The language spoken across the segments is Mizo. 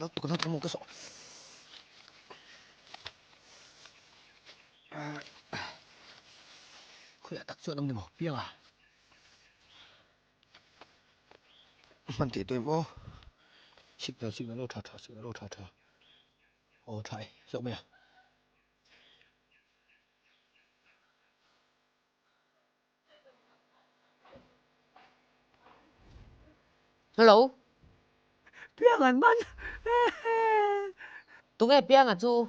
Tuk na tuk ka sawh. Khawiah tak chuan awm ni maw piang a? Hman teh tawh em aw? Signal signal aw tha tha signal aw tha tha aw tha e hlauh mai a. Hello. Piang an man. Tunge Pianga chu?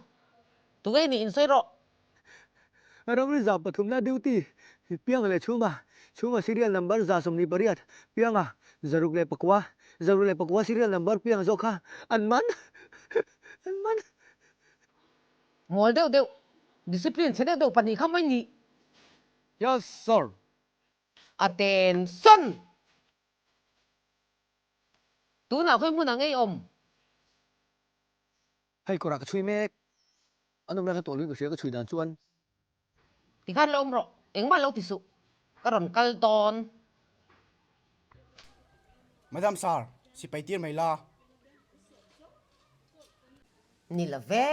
Tunge nih insawi rawh. Ramri 300na duty Pianga leh Chhuma, Chhuma serial number 128, Pianga 604, 604 serial number Pianga zawk kha an man. An man. Mawl deuh deuh, discipline chhe deuh deuh pahnih kha mai ni. Yes sir. Attention! Tunah khawi hmunah ngei awm? Hei kawrah ka chhui mek. An awmna kha tawh luin ka hria ka chhui dan chuan. Tikhan lo awm rawh, engmah lo ti suh. Ka rawn kal dawn. Madam sir, sipai tir mai la. Ni lo ve,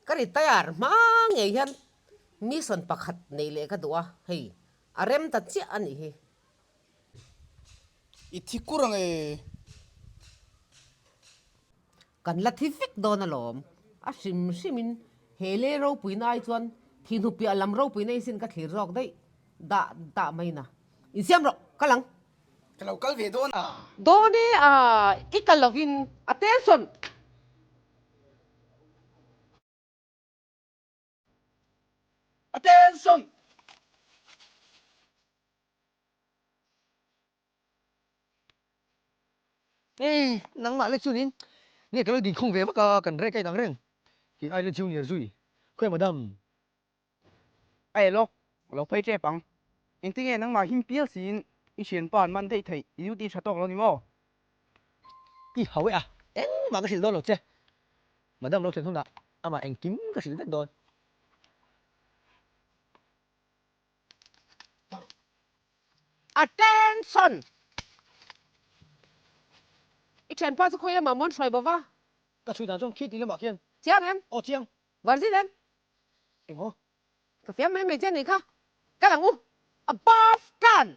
ka retire hma ngei hian mission pakhat nei leh ka duh a, hei a rem ta chiah a nih hi. I thi kur ang e. Kan la thi vek dawn alawm, a hrim hrimin he lei ropuina ai chuan thi hnupiah lam ropuina i sin ka thlir zawk daih dah dah mai na. Insiam rawh, kal ang. Ka lo kal ve dawn a. Dawn e a, i kal lovin attention! Attention! Ei, nangmah lek chuanin nge ka lo dinkhawng ve vak a, kan rek a inang reng. Kei ai la junior zui. Khawi madam? Ei lawk, ka lo phei tep ang. Engtinge nangmah him pial siin i thianpa an man daih theih i duty tha tawk lo ni maw? I hau e a, engmah ka hrilh dawn lo che. Madam lo thlen hunah amah engkim ka hrilh vek dawn. Attention! I thianpa chu khawi lamah mawn hruai bo va? Ka chhui dan chuan khi tih lamah khian. Chiang em? Aw chiang. Varzin em? Eng aw? Ka fiam mai mai che anih kha. Kal ang u. Above tan!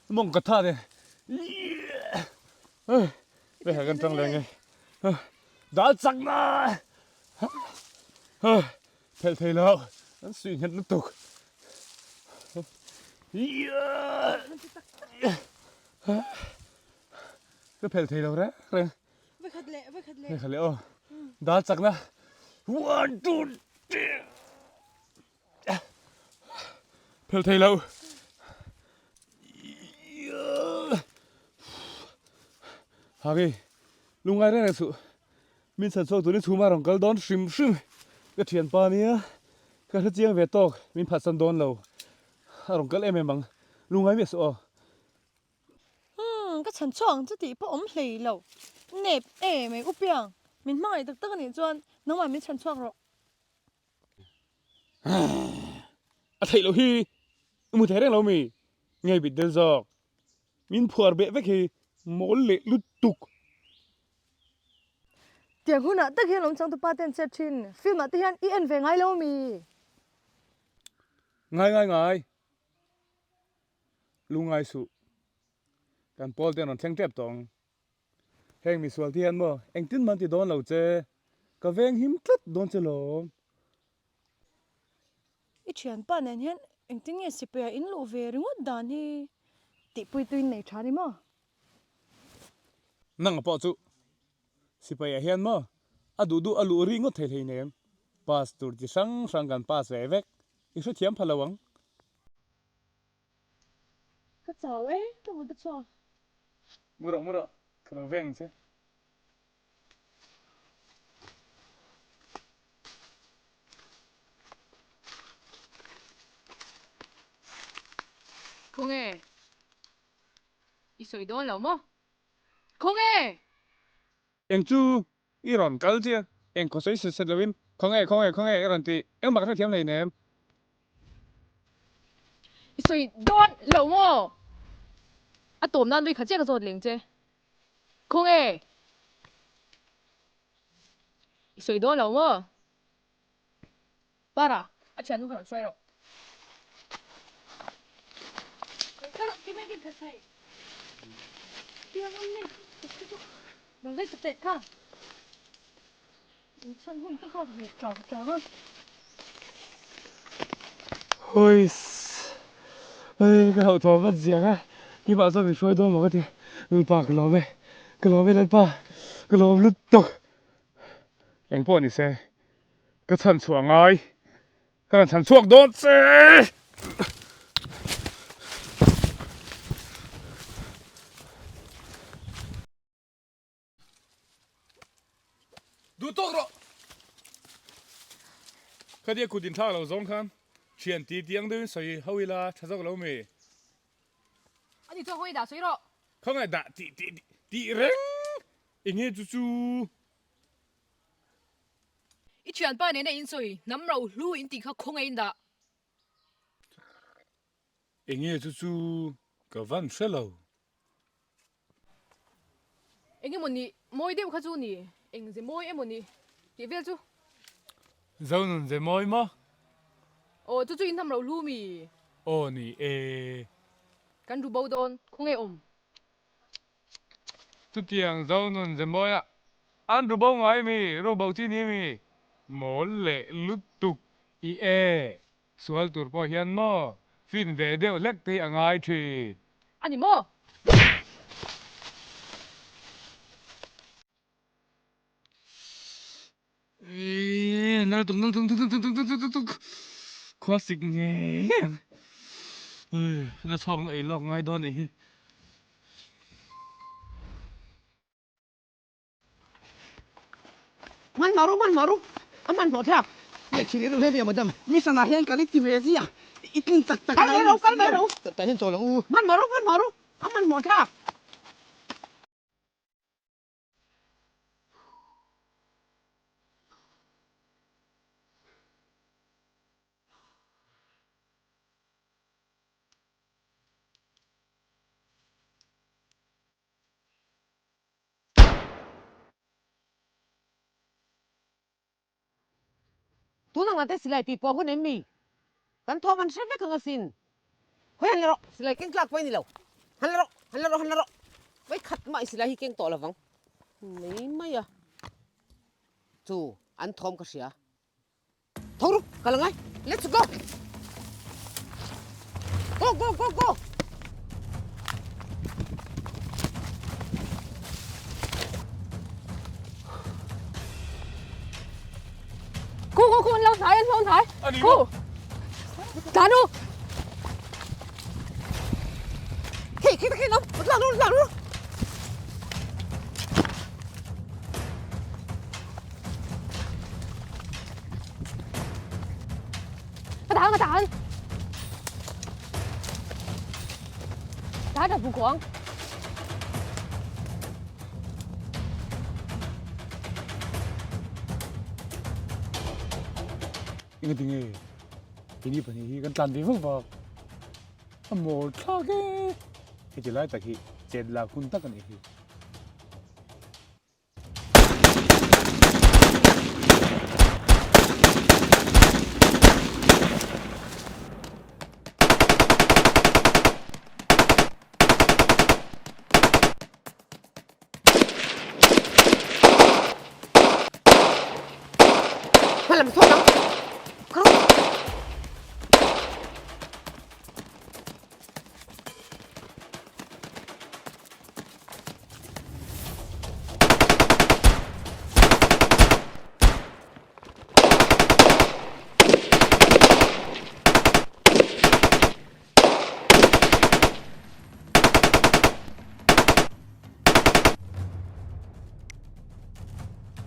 Mawng ka tha de. Ve ha kan tang leng e. Dal chak na. Phelh thei lo. An suih nghet lutuk. Ka phelh thei lo reng reng. Vekhat leh, vekhat leh. Vekhat leh aw. Dal chakna. One, two, three. Phelh thei lo. Hagi, lungai reng reng suh. Min chhan chhuak turin chhuma rawn kal dawn hrim hrim. Ka thianpa nia, ka hre chiang ve tawk, min phatsan dawn lo. A rawn kal em em ang, lungai miah suh aw. Umm, ka chhan chhuak ang chu tih pawh awm hlei lo. Nep em ei Upiang, min hmangaih tak tak anih chuan nangmah min chhan chhuak rawh. A theih loh hi, i hmu thei reng lo mi? Ngei bit del zawk. Min phuar beh vek hi mawl leh lutuk. Tiang hunah tak hian lawm changtupa te an chet thin. Film ah te hian i en ve ngai lo mi? Ngai ngai ngai. Lungai suh. Kan pawl te an rawn thleng tep tawh ang. Heng misual te hian maw engtin man ti dawn lo che. Ka veng him tlat dawn che lawm. I thianpa nen hian engtin nge sipaia in luh ve ringawt dan hi tihpui tuin nei tha ni maw? Nang pawh chu sipaia hian maw a duh duh a luh ri ngawt thei hleinem. Pass tur chi hrang hrang kan pass ve vek. I hrethiam pha lo ang. Ka chau e, ka mut a chhuak. Mu rawh mu rawh, ka lo veng che. Khawnge? I sawi dawn lo maw? Khawnge? Eng chu i rawn kal chiah? Eng khaw sawi set set loin khawnge khawnge khawnge i rawn ti engmah ka hrethiam hleinem. I sawi dawn lo maw? A tawm nan vei khat chiah ka zawt leng che. Khawnge? I sawi dawn lo maw? Para, a thiannu kha rawn hruai rawh. Huiss, hei ka hlauhthawn vat ziang a, keimah chuan min hruai dawn maw ka ti, Lalpa ka lawm e, ka lawm e Lalpa, ka lawm lutuk. Engpawh ni se, Ka chhan chhuah ngai, ka rawn chhan chhuak dawn che! Duh tawk rawh! Khatia kut inthlak lo zawng khan thian ti tiang deuhin sawi ho ila tha zawk lo mi? Ani chuan khawngaih dah sawi rawh! Khawngaih dah tih tih tih reng enge chu chu? I thianpa nena in sawi hnam ro hlu in tih kha khawngaih in dah. Enge chu chu ka van hre lo. Enge maw ni mawi deuh kha chu ni eng ze mawi emaw ni tih vel chu. Zonun ze mawi maw? Aw chu chu in hnam ro hlu mi? Aw ni e. Kan ru bo dawn khawngaih awm. Chutiang Zonun Zemawia an ru bo ngai mi, ru bo chi ni mi? Mawl leh lutuk i e, sual tur pawh hian maw fin ve deuh hlek te hi a ngai thin. A ni maw? Nal tuk nal tuk tuk tuk tuk tuk tuk tuk khua sik ngei ngei ang na chhawk na ei lawk ngai dawn nih hi. Hman maru hman maru a hmanhmawh thlak. Nge thil i ru hle madam. Mission ah hian kan i ti ve zia i tlin tak tak Kal mai ro kal mai ro. Tah hian chawl ang u. Hman maru hman maru a hmanhmawh thlak. Tun ang ate silai tih pawh hun em mi? Kan thawm an hre vek ang asin. Hawi han la rawh, silai keng tlak pawh i ni lo. Han la rawh, han la rawh, han la rawh. Vawi khat mah i silai hi keng tawh lovang. Mai mai a. Chu an thawm ka hria. Tho ru, ka la ngai. Let's go! Go, go, go, go! Khu khu khu an lo hnai an lo hnai. Khu. Tlan u. Khi khi khi nó tlan u tlan u. Ka dan ka dan. Dan ka bu kuang. Enga tinge keini pahnih hi kan tlan ve vak vak a mawl thlak e heti lai tak hi chet lak hun tak a nih hi. Hmalam sawn ang. Kar.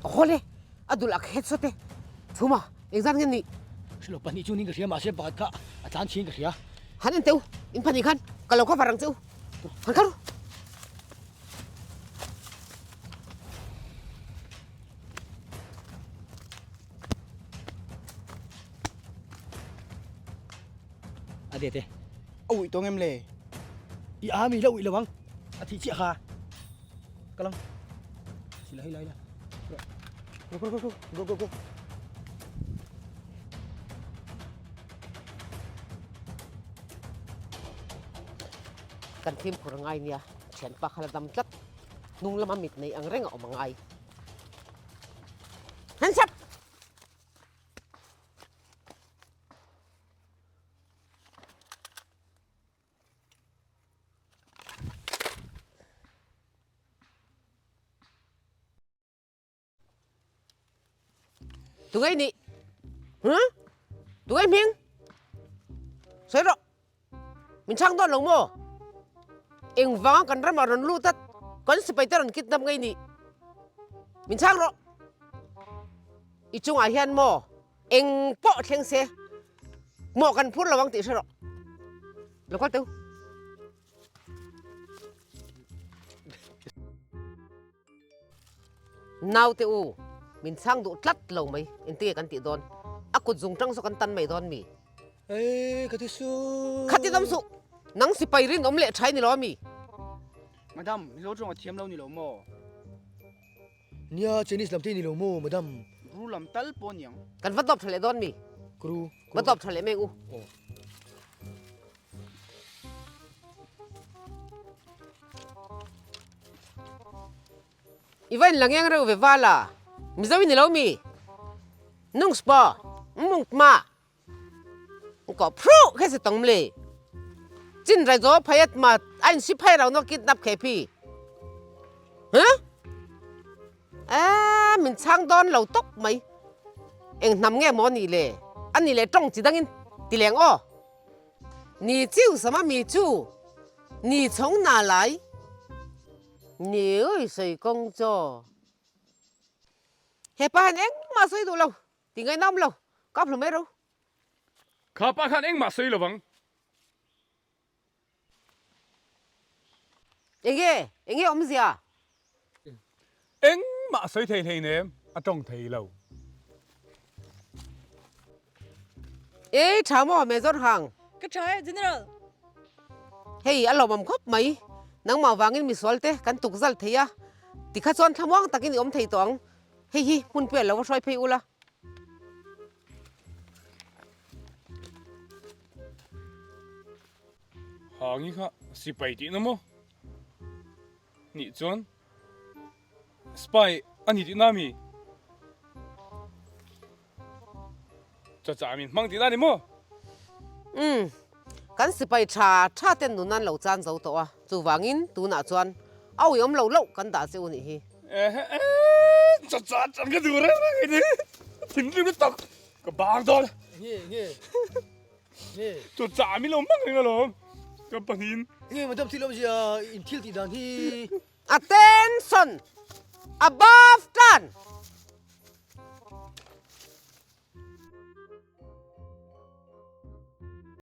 Hawle, a dul a khet sawt e. Chhuma, engzat nge ni? Hrelo pahnih chu ning ka hria mahse pakhat kha a tlan chhin ka hria. Han en teh u, in pahnih khan ka lo cover ang che u. Han kal ru. A det e. A uih tawng em le? I a mi la uih lo ang. A thih chiah kha. Ka lang. Sila hei la hei la. Go go go go go go go. Kan fimkhur a ngai nia, thianpa kha la dam tlat. Hnung lama mit nei ang reng a awm a ngai. Hands up! Tungai ni. Huh? Tungai hming? Sawi rawh. Min chhang dawn lo maw? Engvanga kan ramah rawn lut a kan sipai te rawn kidnap ngei ni? Min chhang rawh. I chungah hian maw eng pawh thleng se maw kan phur lo ang tih hre rawh. Lo kal teu. Naute u, min chhang duh tlat lo mai, engtinge kan tih dawn? A kut zung tang saw kan tan mai dawn mi? Ei, ka ti suh. Kha ti dawm suh, nang sipai rinawm leh tha i ni lo a mi? Madam, Mizo tawng a thiam lo ni lo maw? Nia, Chinese lam te i ni lo maw, madam? Guru lam tal pawh a niang. Kan va tawp tha leh dawn mi? Guru, Va tawp tha leh mek u. Aw. I va in la ngeng reuh ve val a, Mizo i ni lo mi? Nung spa, mung tma, ko phruh khe se tawng mle. Chin rai zo phai at ma a in si phai rau no kidnap khe phi. Huh? A min chhang dawn lo tawp mai. Eng hnam nge maw ni le? A ni le tawng chi dangin ti leng aw. Ni chiu sama mi chu ni chhawng na lai ni ui sawi kawng chaw. Hepa hian engmah sawi duh lo ti ngaihna awm lo kap hlu mai ro. Kha pa khan engmah sawi lo vang. Enge enge awmzia? Engmah sawi thei hleinem a tawng thei lo. Ei tha maw Major Hang? Ka tha e General. Hei a lawmawm khawp mai, nangmah vangin misual te kan tuk zal thei a, tikha chuan thlamuang takin i awm thei tawh ang, hei hi hmun pui a lo va hruai phei ula. Hangi kha sipai tihna maw? Nih chuan spy a ni tihna mi? Chacha min hmang tihna ni maw? Umm, kan sipai tha tha ten nun an lo chan zo tawh a, chuvangin tunah chuan a uiawm lo loh kan dah che u nih hi. Ehe chacha chan ka duh reng reng ini thinrim lutuk ka bang dawn. Nge nge nge. Chacha min lo hmang reng alawm ka pahnihin. Nge madam thil awmzia in thil tih dan hi. Attention! Above tan!